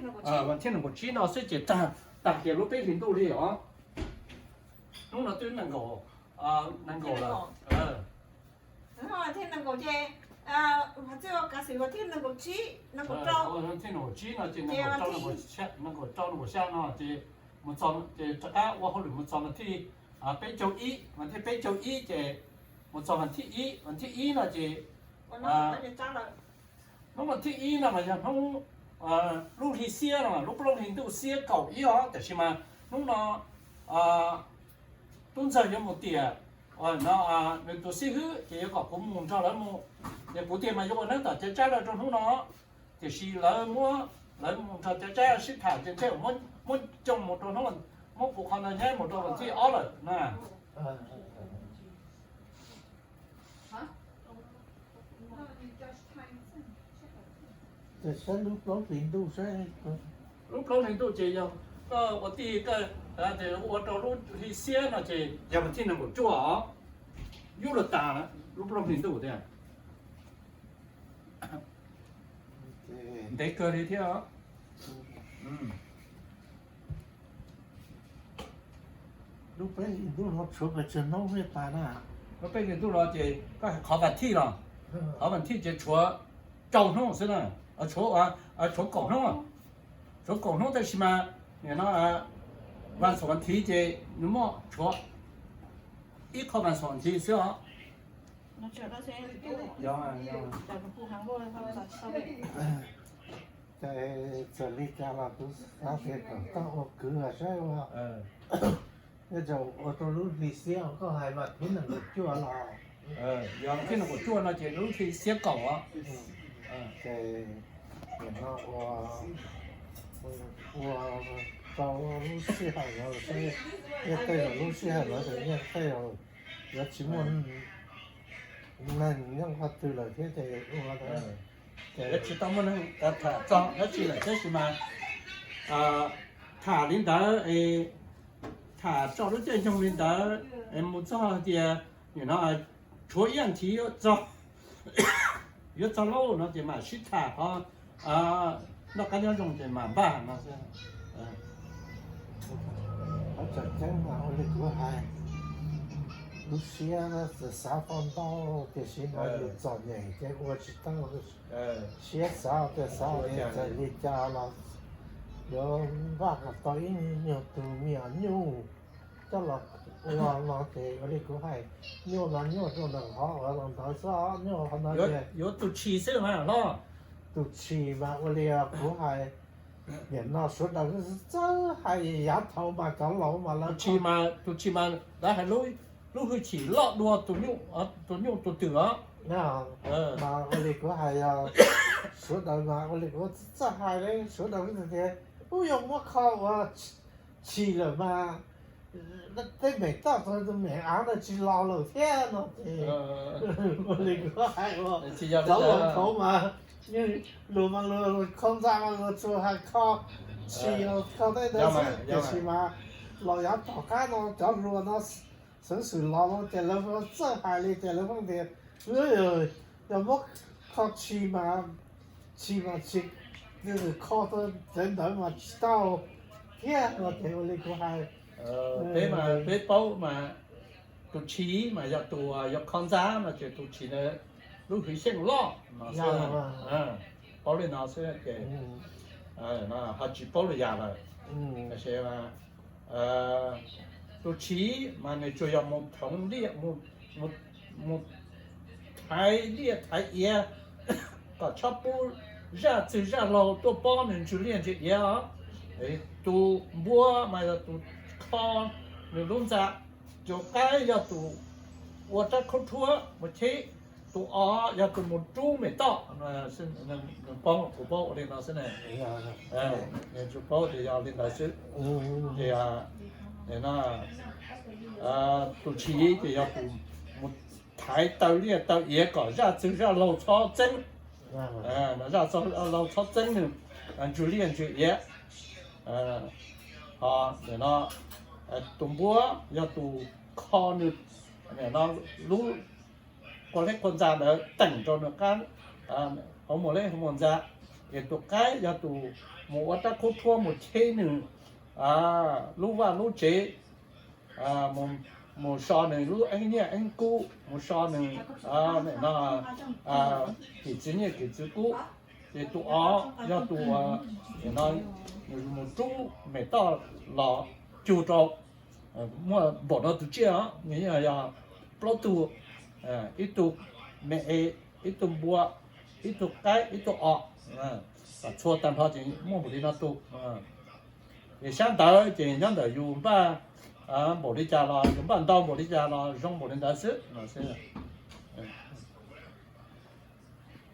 Vas thib nees nkaum tsib no xwb ces tag, tag kiag lub peb hlis ntuj li os. Hnub no twb nees nkaum, nees nkaum lawm. Thib nees nkaum tsib no ces nees nkaum rau nees nkaum xya no ces mus txog, ces rov qab ua hauj lwm mus txog vas thib peb caug ib, vas thib peb caug ib ces mus txog vas thib ib, vas thib ib no ces hnub vas thib ib no mas yog hnub lub hli xiab no, lub plaub hlis ntuj xiab kaum ib os, tiam sis mas hnub no tub ntxawg yuav mus tiam no, nws tus xib hwb ces yuav kom kuv mus nrog lawv mus, ces kuv tias mas yuav ua neeb tom cov tsab lawm rau hnub no, tiam sis lawv muab, lawv mus nrog cov tsab sib tham ces ntshe muab coj mus rau hnub, muab kuv qhov ntawd nyaib mus rau vas thib ob lawm na. Saib lub plaub hlis ntuj saib. Lub plaub hlis ntuj ces yog koj ua tij koj ua rau lub hli xiab no ces yog vas thib nees nkaum cuaj os, yub los tas lub plaub hlis ntuj tiag. Ntev kawg li thiab. Lub peb hlis ntuj no tshuav pes tsawg hnub li tas na? Lub peb hlis ntuj no ces koj hais qhov vas thib los, qhov vas thib ces tshuav rau hnub xwb na, tshuav kaum hnub, tshuav kaum hnub tab sis mas nim no vas xaum vas thiv ces nws muaj tshuav ib qho vas xaum vas thiv xwb os. Ces txawm li cas los kuv xav tias kom tau ua kwv saib ua, nyob tsam ua rau lub hli xiab koj hais vas thib nees nkaum cuaj los. Yog vas thib nees nkaum cuaj no ces lub hli xiab kaum os. Ces nim no ua, ua rau lub sij hawm no, tej zaum lub sij hawm no ces tej zaum yuav tsis muaj neeg nyob qhov twg lawm thiab ces ua, ces yuav tsis tau muaj neeg tham txog dab tsi lawm tab sis mas tham li ntawd, tham tso lub caij nyoog li ntawd, mus txog hais tias nim no tshuav ib vas thiv txog, yuav txog lauj no ces mam sib tham qhov noj qab nyob zoo ces mam npaj no xwb. Qhov tseem ceeb mas ua li kuv hais, lub siab xav xav tau ntau tiam sis mas yus txom nyem ces ua tsis tau. Siab xav tias xav tias txawm li cas los yuav npaj kom tau ib nyuag tus me nyuam nyuj coj los ua no ces ua li kuv hais, nyuj mas nyuj rau ntawm qhov uas los ntawd xwb, nyuj qhov no ces yuav tus tshis xwb mas los. Tus tshis mas ua li kuv hais, nim no sawv daws txawj hais yav thaud mas cov laus mas lawv tshis mas, tus tshis mas lawv hais lub hwj chim loj dua tus nyuj tus twm os. Mas ua li kuv hais, sawv daws mas ua li kuv txawj hais li, sawv daws tias ub, yog muab kho ua tshis lawm mas tej mem toj tus mem av ntawd tsis los lawm thiab no ces ua li kuv hais ua, cov laus thaud mas luag mas luag kho ntxa mas luag tsuas hais kho tshis los kho tej ntawd xwb, tiam sis mas los yav tom qab no cov hluas no xeev xwm los no ces lawv txawj hais li ces lawv pheej tias yog muab kho tshis mas, tshis mas tshis, kho txawv ntawd mas tsis tau thiab no ces ua li kuv hais. Peb mas peb paub mas tus tshis mas yog tus yog kho ntxa no ces tus tshis ntawd lub hwj xyeej loj no xwb, paub li no xwb ces ho tsis paub li yam lawm. Tus tshis mas nws tsuas yog mus thoov liaj, mus thaiv liaj thaiv iav kom txhob pub zaj txwg zaj laug tuaj pob nws ntsws liaj ntsws iav os. Tus npua mas yog tus kho nws lub ntxa, tus qaib yog tus ua rab khaub rhuab mus cheb, tus os yog tus mus rub mem toj. Nws paub, kuv paub ua li no xwb ne. Nws tsuas paub tias yog li ntawd xwb. Ces tus tshis ces yog tus mus thaiv taw liaj taw iav kom zaj txwg zaj laug txhob txeeb, zaj txwg zaj laug txhob txeeb nws ntsws liaj ntsws iav. Ho nim no tus npua yog tus kho nws nim no lub kua leb kua ntxa ntawd teem rau nws qab hauv muag leb hauv muag ntxa. Ces tus qaib yog tus mus ua rab khub rhuab mus cheb nws lub vaj lub tsev, mus so nws lub eeb nyiaj eeb kub, mus so nws no kis txiv nyiaj kis txiv kub. Ces tus ob yog tus no, nws mus rub mem toj los cug rau, muaj npaum no tus tsiaj os, nws yog plaub tug, ib tug me e, ib tug npua, ib tug qaib, ib tug os, txhua tag nrho ces muaj npaum li no tus. Ces sab ntawd ces nyob ntawm yus npaj npaum li cas los, yus npaj ntau npaum li cas los zoo npaum li ntawd xwb no xwb.